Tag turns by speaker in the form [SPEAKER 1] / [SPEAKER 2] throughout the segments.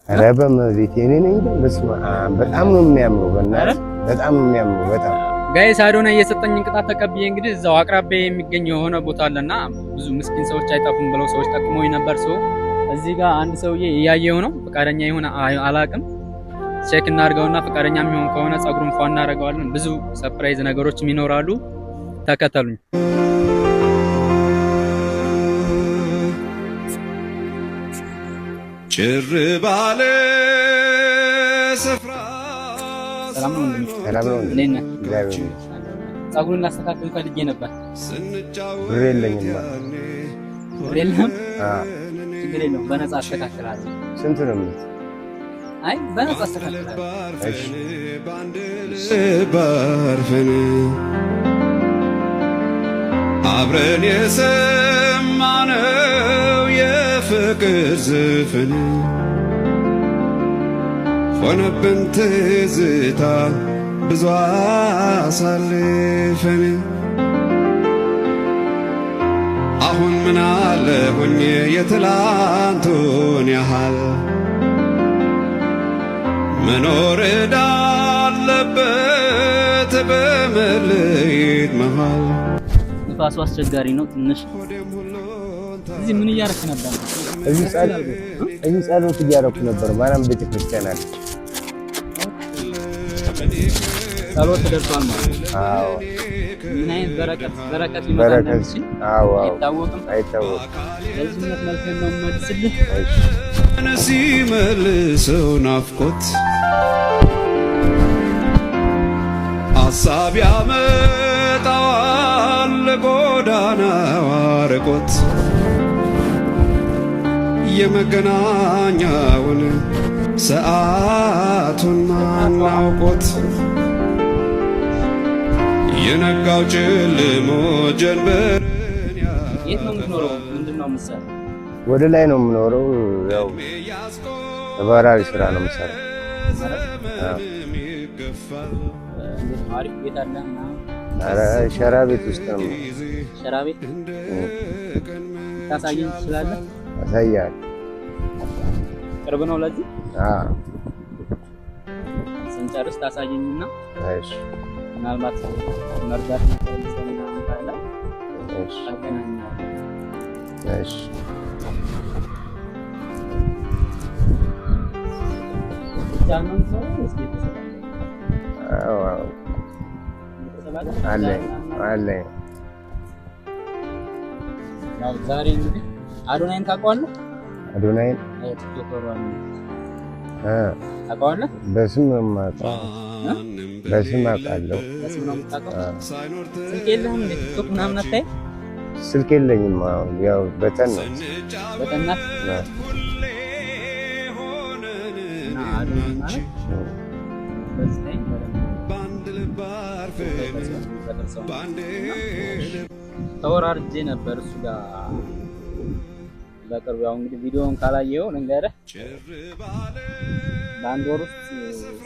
[SPEAKER 1] ኧረ በመቤቴ እኔ ነኝ። በስመ አብ በጣም ነው የሚያምረው። በእናትህ በጣም ነው የሚያምረው። በጣም።
[SPEAKER 2] Guys፣ አዶናይ የሰጠኝን ቅጣት ተቀብዬ እንግዲህ እዛው አቅራቢያ የሚገኝ የሆነ ቦታ አለና ብዙ ምስኪን ሰዎች አይጠፉም ብለው ሰዎች ጠቁመውኝ ነበር። ሰው እዚህ ጋር አንድ ሰውዬ እያየው ነው። ፈቃደኛ ይሁን አላቅም። Check እናድርገውና ፈቃደኛ የሚሆን ከሆነ ጸጉሩን ፏ እናደርገዋለን። ብዙ surprise ነገሮችም ይኖራሉ። ተከተሉኝ።
[SPEAKER 3] ጭር ባለ ስፍራ።
[SPEAKER 2] ሰላም ነው ወንድሜ?
[SPEAKER 1] ሰላም ነው።
[SPEAKER 2] እንዴት ነህ?
[SPEAKER 1] እግዚአብሔር ይመስገን።
[SPEAKER 2] ጸጉሩን ላስተካክል ፈልጌ ነበር።
[SPEAKER 1] ብር የለኝማ።
[SPEAKER 2] ብር የለህም?
[SPEAKER 1] አዎ።
[SPEAKER 2] ችግር የለውም፣ በነፃ አስተካክላለሁ።
[SPEAKER 1] ስንት ነው የምልህ?
[SPEAKER 2] አይ፣ በነፃ አስተካክላለሁ።
[SPEAKER 1] እሺ።
[SPEAKER 3] በአንድ ልብ አርፈን አብረን የሰማነው የፍቅር ዝፍን ሆነብን ትዝታ ብዙ አሳልፈን። አሁን ምን አለ ሆኜ የትላንቱን ያህል መኖር እዳለበት በመለየት መሃል።
[SPEAKER 2] ንፋሱ አስቸጋሪ ነው ትንሽ። እዚህ ምን እያደረክ ነበር?
[SPEAKER 1] እዚህ ጸሎት እያደረኩ ነበር። ማርያም ቤተ ክርስቲያን አለች።
[SPEAKER 2] ጸሎት ተደርሷል ማለት ነው።
[SPEAKER 1] አዎ።
[SPEAKER 2] ምን አይነት በረከት በረከት ሊመጣ
[SPEAKER 1] በረከት
[SPEAKER 2] እንደሚችል
[SPEAKER 1] አዎ፣
[SPEAKER 2] አይታወቅም።
[SPEAKER 1] አይታወቅም።
[SPEAKER 2] በዚህነት መልክህን ነው የምመልስልህ።
[SPEAKER 1] እሺ።
[SPEAKER 3] ሲመልሰው ናፍቆት አሳብ ያመጣዋል ጎዳናው አርቆት የመገናኛውን ሰዓቱን ማናውቆት የነጋው ጨልሞ ጀንበርን
[SPEAKER 2] የት ነው የምትኖረው? ምንድን ነው የምትሰራው?
[SPEAKER 1] ወደ ላይ ነው የምኖረው። ያው በራሪ ስራ ነው የምሰራው። አዎ።
[SPEAKER 2] እንዴት ነው? አሪፍ ቤት አለ ምናምን?
[SPEAKER 1] ኧረ ሸራ ቤት ውስጥ ነው የምኖረው።
[SPEAKER 2] ሸራ ቤት ታሳየኝ ትችላለህ?
[SPEAKER 1] አሳያለሁ።
[SPEAKER 2] ቅርብ ነው ለዚህ?
[SPEAKER 1] አዎ።
[SPEAKER 2] ስንጨርስ ታሳየኝና
[SPEAKER 1] እሺ።
[SPEAKER 2] ምናልባት መርዳት የሚፈልግ ሰው ምናምን ካለ
[SPEAKER 1] እሺ።
[SPEAKER 2] አገናኛለሁ።
[SPEAKER 1] እሺ።
[SPEAKER 2] ብቻህን ነው የምትኖረው ወይስ ቤተሰብ አለ?
[SPEAKER 1] አዎ።
[SPEAKER 2] ቤተሰብ አለ?
[SPEAKER 1] አለኝ አለኝ።
[SPEAKER 2] ያው ዛሬ እንግዲህ አዶናይን ታውቀዋለህ?
[SPEAKER 1] አዶናይን?
[SPEAKER 2] ቲክቶከሩ አለ።
[SPEAKER 1] አ
[SPEAKER 2] ታውቀዋለህ?
[SPEAKER 1] በስም ነው የማውቀው። በስም አውቃለሁ።
[SPEAKER 2] በስም ነው የምታውቀው? ስልክ የለህም እንዴ? ቲክቶክ ምናምን አታይም?
[SPEAKER 1] ስልክ የለኝም። አሁን ያው button ነው።
[SPEAKER 2] በጠናት እና አዶናይ ማለት በዚህ ላይ በደንብ የሚፈጥር ሰው ነው። ተወራርጄ ነበር እሱ ጋር በቅርቡ። ያው እንግዲህ ቪዲዮውን ካላየኸው ልንገርህ፣ በአንድ ወር ውስጥ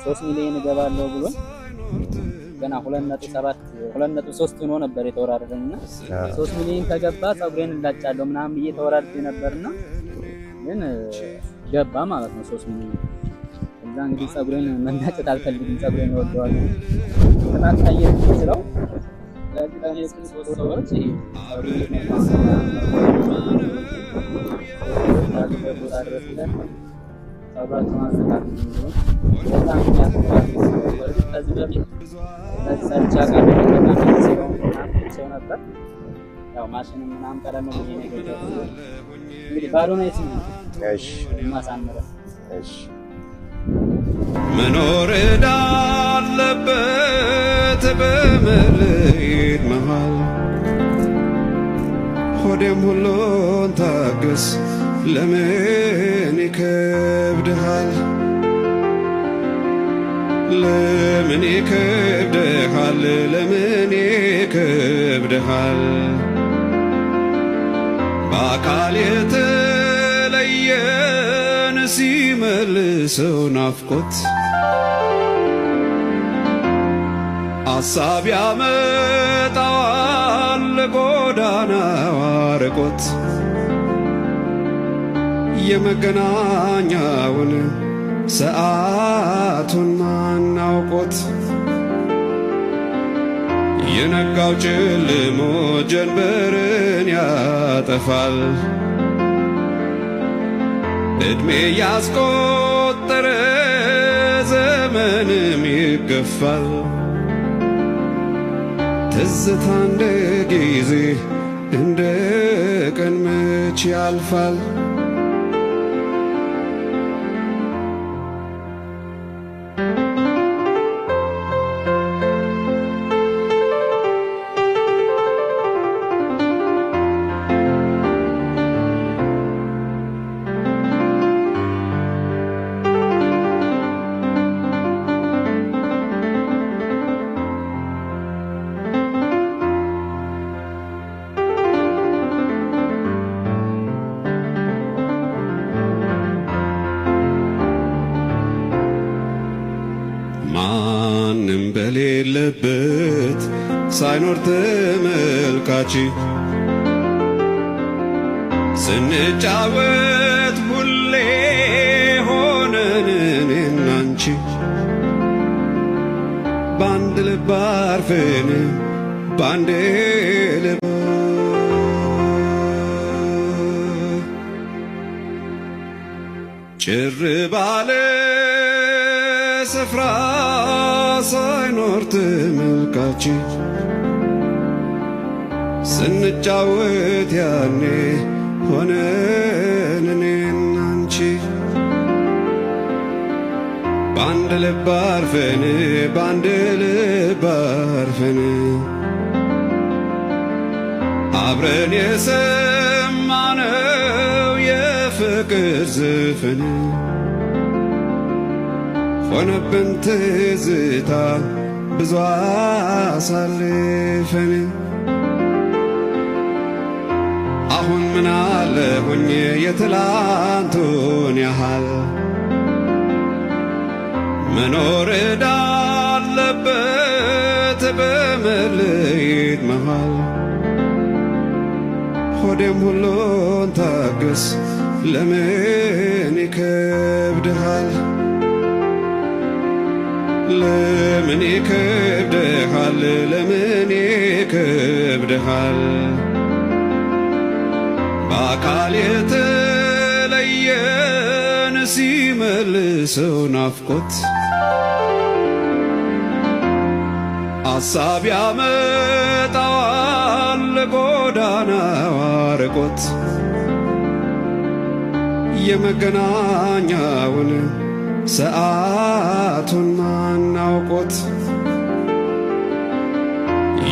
[SPEAKER 2] 3 ሚሊዮን እገባለሁ ብሎኝ ገና 2.7 2.3 ሆኖ ነበር የተወራረደኝ እና 3 ሚሊዮን ከገባ ፀጉሬን እላጫለሁ ምናምን ብዬ ተወራርጄ ነበርና ግን ገባ ማለት ነው 3 ሚሊዮን። ከዛ እንግዲህ ፀጉሬን መላጨት አልፈልግም፣ ፀጉሬን እወደዋለሁ። ቅጣት ቀይር ስለው ለእኔ ሶስት ሰዎች ፀጉሬን ቦታ ድረስ ሄደን ፀጉራቸውን አስተካክሉ ብሎ በጣም የሚያስፈራ። በእርግጥ ከዚህ በፊት እንደዚህ ሰርቼ አውቃለሁ። በጣም ሰው ምናምን ሰው ነበር። ያው ማሽንም ምናምን ቀደም ብዬ ነው የገዛሁት። እንግዲህ ባዶናይ ስም ነው
[SPEAKER 1] እሺ።
[SPEAKER 2] የማሳምረው።
[SPEAKER 1] እሺ።
[SPEAKER 3] መኖር እዳለበት በመለየት መሃል ሆዴም ሁሉን ታገስ ለምን ይከብድሃል? ለምን ይከብድሃል? ለምን ይከብድሃል? በአካል የተለየን ሲመልሰው ናፍቆት አሳብ ያመጣዋል ጎዳናው አርቆት። የመገናኛውን ሰዓቱን ማናውቆት የነጋው ጨልሞ ጀንበርን ያጠፋል። ዕድሜ ያስቆጠረ ዘመንም ይገፋል። ትዝታ እንደ ጊዜ እንደ ቀን መች ያልፋል። ማንም በሌለበት ሳይኖር ተመልካች ስንጫወት ሁሌ ሆነን እኔና አንቺ በአንድ ልብ አርፈን በአንድ ልብ ጭር ባለ ስፍራ ሳይኖር ተመልካች ስንጫወት ያኔ ሆነን እኔና አንቺ በአንድ ልብ አርፈን በአንድ ልብ አርፈን አብረን የሰማነው የፍቅር ዘፈን ሆነብን ትዝታ ብዙ አሳልፈን። አሁን ምን አለ ሆኜ የትላንቱን ያህል መኖር እዳለበት በመለየት መሃል ሆዴም ሁሉን ታገስ ለምን ይከብድሃል? ለምን ይከብድሃል? ለምን ይከብድሃል? በአካል የተለየን ሲመልሰው ናፍቆት አሳብ ያመጣዋል ጎዳናው አርቆት የመገናኛውን ሰዓቱን ማናውቆት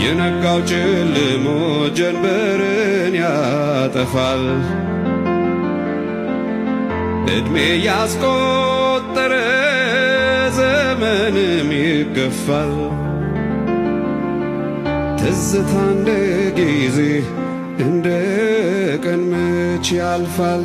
[SPEAKER 3] የነጋው ጨልሞ ጀንበርን ያጠፋል። ዕድሜ ያስቆጠረ ዘመንም ይገፋል። ትዝታ እንደ ጊዜ እንደ ቀን መች ያልፋል።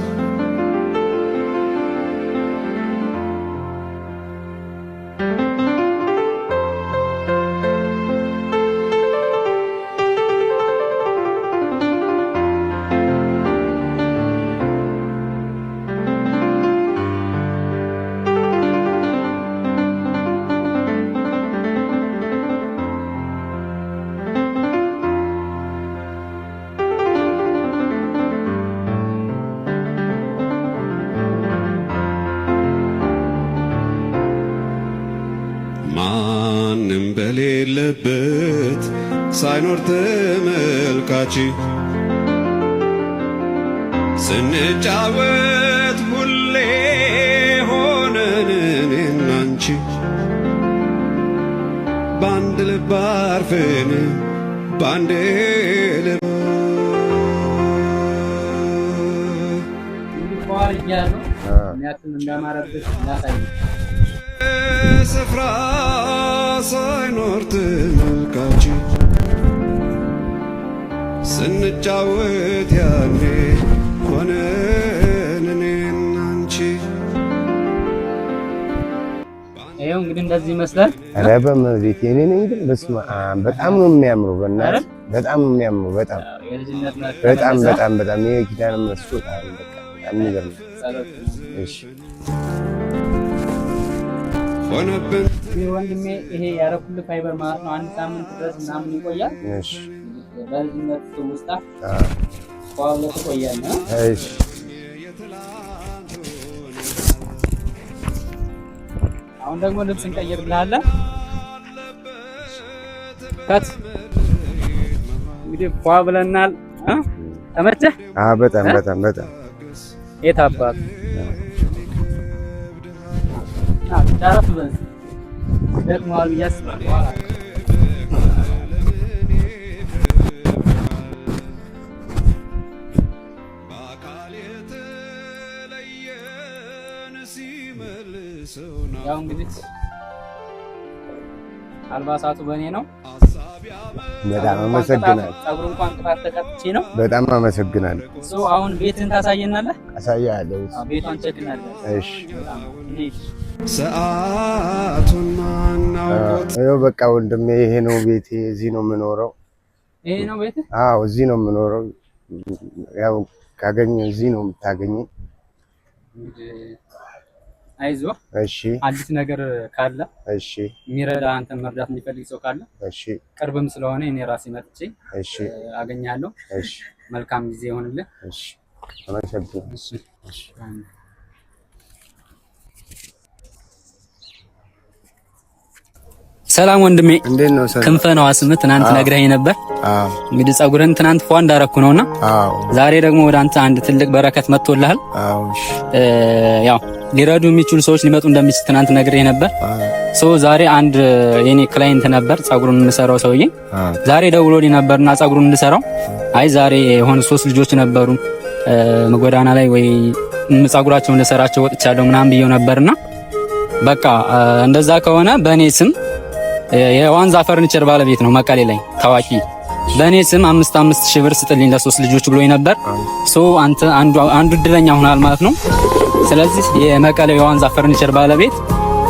[SPEAKER 3] ማንም በሌለበት ሳይኖር ተመልካች ስንጫወት ሁሌ ሆነን እኔና አንቺ በአንድ ልብ አርፈን በአንድ ልብ
[SPEAKER 2] እንግዲህ ፏር እያሉ ምን ያክል እንዳማረብህ ላሳይ።
[SPEAKER 3] ስፍራ ሳይኖር ተመልካች ስንጫወት ያኔ ሆነን እኔና አንቺ።
[SPEAKER 2] ይኸው እንግዲህ እንደዚህ ይመስላል።
[SPEAKER 1] ኧረ በመቤቴ እኔ ነኝ ግን በስመ አብ በጣም ነው የሚያምረው። በእናትህ በጣም ነው የሚያምረው። በጣም
[SPEAKER 2] የልጅነት መልክ
[SPEAKER 1] በጣም
[SPEAKER 2] ተመለሰ።
[SPEAKER 1] በጣም በጣም ይሄ ኪዳነ ምሕረት ስጦታ ነው። በቃ በጣም የሚገርም ነው።
[SPEAKER 2] ጸሎት ነው።
[SPEAKER 1] እሺ።
[SPEAKER 3] ሆነብን።
[SPEAKER 2] ይህ ወንድሜ ይሄ ያረኩልህ ፋይበር ማለት ነው። አንድ ሳምንት ድረስ ምናምን ይቆያል።
[SPEAKER 1] እሺ።
[SPEAKER 2] በልጅነት ትውስታ
[SPEAKER 1] አዎ።
[SPEAKER 2] ፏ ብለህ ትቆያለህ።
[SPEAKER 1] እሺ።
[SPEAKER 2] አሁን ደግሞ ልብስ እንቀይርልሃለን። Cut፣ እንግዲህ ፏ ብለናል። እ? ተመቸህ?
[SPEAKER 1] አዎ፣ በጣም በጣም በጣም።
[SPEAKER 2] የት አባቱ አረፍ በል፣ ደክሞሃል ብዬ አስባለሁ።
[SPEAKER 3] በአካል የተለየን ሲመልሰው
[SPEAKER 2] ያው እንግዲህ አልባሳቱ በእኔ ነው።
[SPEAKER 1] በጣም አመሰግናለሁ።
[SPEAKER 2] ፀጉር እንኳን ቅጣት ተቀጥቼ ነው።
[SPEAKER 1] በጣም አመሰግናለሁ።
[SPEAKER 2] So አሁን ቤትህን ታሳየናለህ?
[SPEAKER 1] አሳያለሁ።
[SPEAKER 2] አዎ፣ ቤቷን check እናድርግ።
[SPEAKER 1] እሺ።
[SPEAKER 2] እንሂድ።
[SPEAKER 3] ሰዓቱን ማናውቆት።
[SPEAKER 1] ይኸው በቃ ወንድሜ፣ ይሄ ነው ቤቴ። እዚህ ነው የምኖረው።
[SPEAKER 2] ይሄ ነው ቤትህ?
[SPEAKER 1] አዎ፣ እዚህ ነው የምኖረው። ያው ካገኘ እዚህ ነው የምታገኘኝ።
[SPEAKER 2] እንግዲህ አይዞህ።
[SPEAKER 1] እሺ።
[SPEAKER 2] አዲስ ነገር ካለ፣ የሚረዳ፣ አንተን መርዳት የሚፈልግ ሰው ካለ፣ ቅርብም ስለሆነ እኔ ራሴ መጥቼ አገኛለሁ።
[SPEAKER 1] እሺ።
[SPEAKER 2] መልካም ጊዜ ይሆንልህ።
[SPEAKER 1] እሺ፣ አመሰግናለሁ።
[SPEAKER 2] እሺ። ሰላም ወንድሜ።
[SPEAKER 1] እንዴት ነው? ሰላም?
[SPEAKER 2] ክንፈ ነው ስምህ። ትናንት ነግረኸኝ ነበር።
[SPEAKER 1] አዎ።
[SPEAKER 2] እንግዲህ ፀጉርህን ትናንት ፏ እንዳረኩ ነውና ዛሬ ደግሞ ወደ አንተ አንድ ትልቅ በረከት መጥቶልሃል።
[SPEAKER 1] አዎ እሺ።
[SPEAKER 2] ያው ሊረዱ የሚችሉ ሰዎች ሊመጡ እንደሚችል ትናንት ነግሬህ ነበር። So ዛሬ አንድ የኔ client ነበር፣ ፀጉሩን የምሰራው ሰውዬ፣ ዛሬ ደውሎልኝ ነበርና ፀጉሩን እንድሰራው፣ አይ ዛሬ የሆኑ ሶስት ልጆች ነበሩ ጎዳና ላይ ወይ ፀጉራቸውን ልሰራቸው ወጥቻለሁ ምናምን ብየው ነበርና፣ በቃ እንደዛ ከሆነ በእኔ ስም፣ የዋንዛ ፈርኒቸር ባለቤት ነው መቀሌ ላይ ታዋቂ፣ በእኔ ስም 5 5 ሺህ ብር ስጥልኝ ለሶስት ልጆች ብሎኝ ነበር። So አንተ አንዱ እድለኛ ሆነሃል ማለት ነው። ስለዚህ የመቀሌ የዋንዛ ፈርኒቸር ባለቤት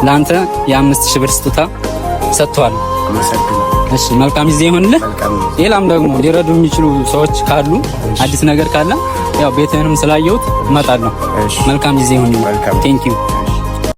[SPEAKER 2] ለአንተ የ5,000 ብር ስጦታ ሰጥቷል።
[SPEAKER 1] አመሰግናለሁ።
[SPEAKER 2] እሺ፣ መልካም ጊዜ ይሁንልህ።
[SPEAKER 1] መልካም ጊዜ።
[SPEAKER 2] ሌላም ደግሞ ሊረዱ የሚችሉ ሰዎች ካሉ፣ አዲስ ነገር ካለ ያው ቤትህንም ስላየሁት እመጣለሁ።
[SPEAKER 1] እሺ።
[SPEAKER 2] መልካም ጊዜ ይሁንልህ።
[SPEAKER 1] መልካም።
[SPEAKER 2] Thank you.